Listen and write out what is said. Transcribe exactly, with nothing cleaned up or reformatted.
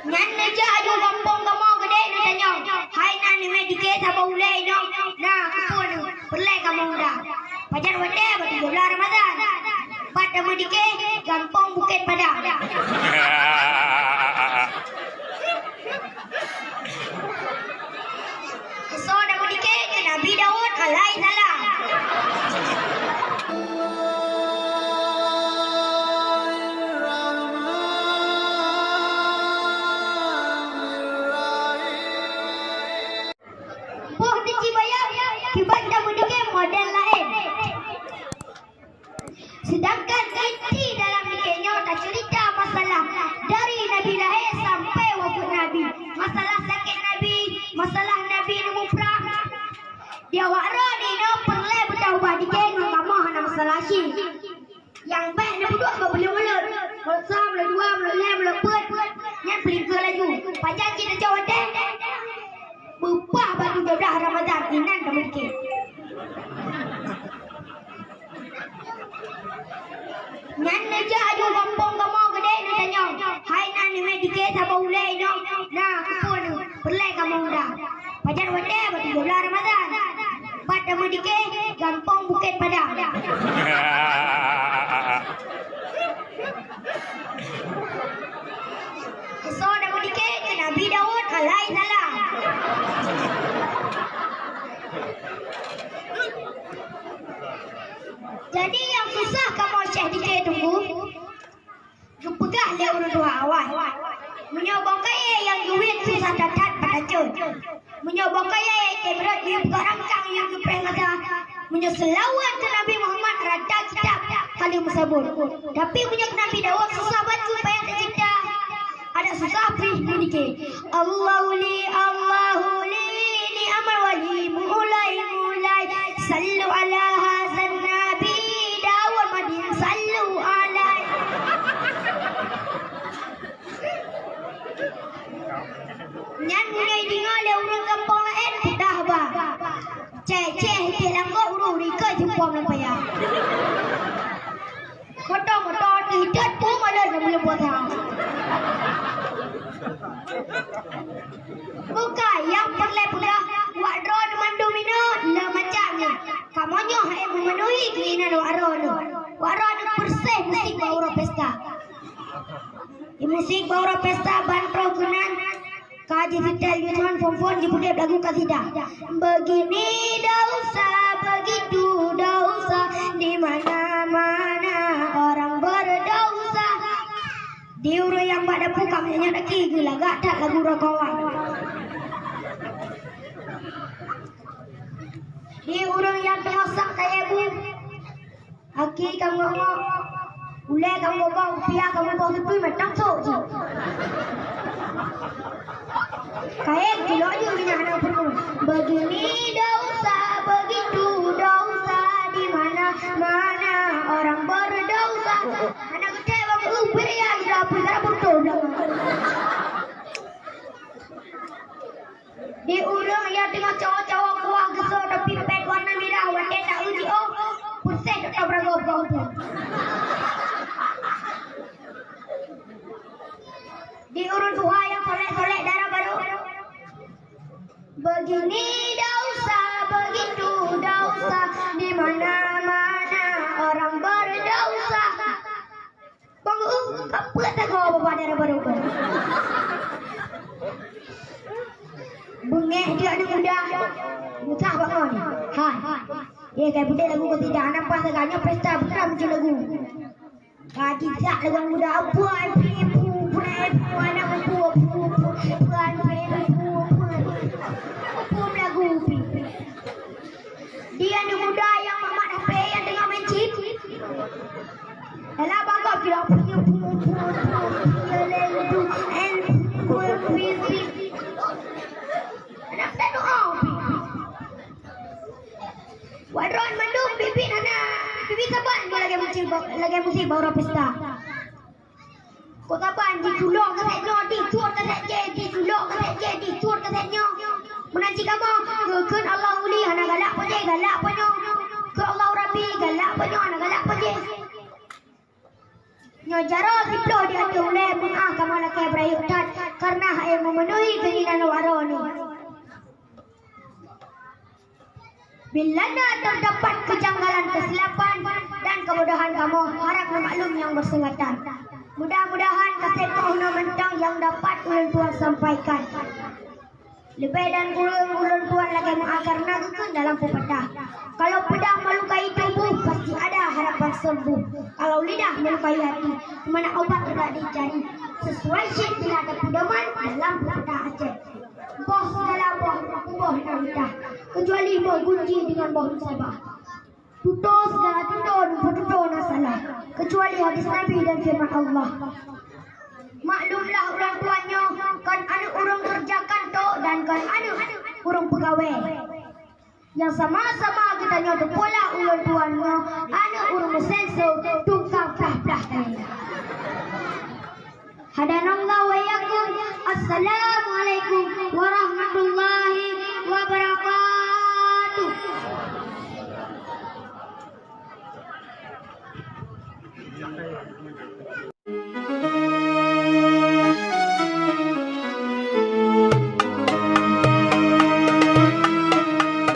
Nyan neujak aju gampông kamoe keudeh neutanyong, "Hai na neumè dikée saboh ulée inong, na keupeue neuh peureulée kamoe undang?" Pajan watée bak tujoh blaih Ramadhan. Pat tameu dikée gampông Bukét Padang. Soe tameu dikée keu Nabi Daud alaihissalam. Poh di Cibayang, kiban tameu dikée model laén. Sedangkan inti dalam dikée nyoe taceurita masalah dari Nabi lahé sampai wafeuet Nabi. Masalah sakét Nabi, masalah Nabi neumuprang. Di awak droe nyoe peureulée beutaubah dikée ngon kamoe hana masalah cit. Nyang bék neupeuduek bak buleuen-buleuen. Mulod sa, mulod dua, mulod lhée, mulod peuet. Nyan peulingkeue laju. Pajan cit teucok watée? Beupah bak tujoh blaih Ramadhan inan tameu dikée. Nyan neujak aju gampông kamoe keudeh neutanyong, "Hai na neumè dikée saboh ulée inong, na keupeue neuh peureulée kamoe undang?" Pajan watée bak tujoh blaih Ramadhan. Pat tameu dikée gampông Bukét Padang. Soe tameu dikée keu Nabi Daud alaihissalam. Jadi nyang susah kamoe syeh dikée teungku, geupeugah lé ureuëng tuha awai. Meunyoe boh kayée nyang geuwét susah that-that pat tacot. Meunyoe boh kayée teubrot jeuet bak rangkang nyang geupreh masa, meunyoe seulaweuet keu Nabi Muhammad rata kitab ka lheueh meusabot. Tapi meunyoe keu Nabi Daud susah bacut payah teucebta, adak susah pih meudikée. Allahu li, Allahu li, ni'mal wali, mulai, mulai. Sallu ala hazan nabi, Daud Madin, sallu alai. Nyan meunyoe deungoe lé ureuëng gampông laén, peugah ba. Céh-céh, céh langkok ureuëng rikoi jeumpom lam paya. Moto-moto teuhitet pu malam lam buleuen puasa. Bukai nyang peureulée peugah, wak droe mandum inoe le macam nyan. Kamoe nyoe hai meumeunui keuinan wak droe nyoe. Wak droe nyoe peureséh musik bak uroe pesta. Di musik bak uroe pesta ban troh keunan, ka jisetel Yusman Fomfon jipeugét lagu kasidah. Begini dosa, begitu dosa, di mana-mana orang berdosa. Di ureuëng nyang bak dapu ka meunyan aki geulagak that lagu rokokan. Di ureuëng nyang teungoh sak kayée bu. Aki ka ngok-ngok, ulée ka ngok bong, piah ka ngok bong, teupui mantong sôk jih. Kayée geulok jih nyan hana peurunoe. Begini dosa, begitu dosa, di mana-mana orang berdosa. Hana geutek bak geupeue ya, ida pui gara beutôi. Di ureuëng nyang teungoh cawök-cawök kuah geusoe teupipet warna mirah watée ta-eu jiôh, peureséh teutap ragoe bak ubeut. Di ureuëng tuha nyang solek-solek dara barô. Begini dosa, begitu dosa, di mana-mana orang berdosa. Bang, uh, ka peuet tagoe babah dara barô. Beungéh jih aneuk muda. Musah bangon. Hai. Ye, kai peuet lagu ketiga. Aneuk pas lagak nyoe pesta bukan macam lagu. Ka jijak lagu muda. Puan, pi, pu, puan, puan, pu, pu, puan, pi, pu, puan. Pu, lagu, pi. Di aneuk muda nyang mat-mat H P nyang teungoh main chip. Dalam bangkok kira punya punya punya punya lelu and punya punya. Anak saya tu oh. Wadron mandum bibit hana bibit saban lagée musik lagée musik bak uroe pesta. Kota ban jitulok keu sét nyoe, jisuet keu sét jih, jitulok keu sét jih, jisuet keu sét nyoe. Meunan cit kamoe, geukheun Allahu li hana galak pajéh, galak panyoe. Keu Allahu Rabbi galak panyoe, hana galak pajéh. Nyoe jaroe siploh di ateueh ulée meuah kamoe lakée beurayeuk that. memenuhi keinginan awak droeneuh. Bila na terdapat kejanggalan, kesilapan dan kebodohan kamoe, harap meumaklum nyang bersangkutan. Mudah-mudahan ka seukoh na mantong nyang dapat ulôn tuan sampaikan. Leubeh dan kureueng ulôn tuan lagée meu'ah kareuna geukheun dalam pepatah, "Kalau pedang melukai tubuh, pasti ada harapan sembuh. Kalau lidah melukai hati, di mana obat tidak dicari." Sesuai syik bila ada pedoman dalam pepatah Aceh. Boh segala boh, boh na lidah, kecuali boh gunci dengan boh musabah. Tutoe segala tutoe, peututoe na salah, kecuali hadis Nabi dan firman Allah. Maklumlah, ureuëng tuan nyoe kon aneuëk ureuëng keureuja kanto dan kon aneuëk ureuëng peugawée. Nyang sama-sama geutanyoe teupeue lah, ulôn tuan nyoe aneuëk ureuëng meusenso, tukang plah-plah kayée. Hadanallahu wa iyyakum. Assalamualaikum warahmatullahi wabarakatuh.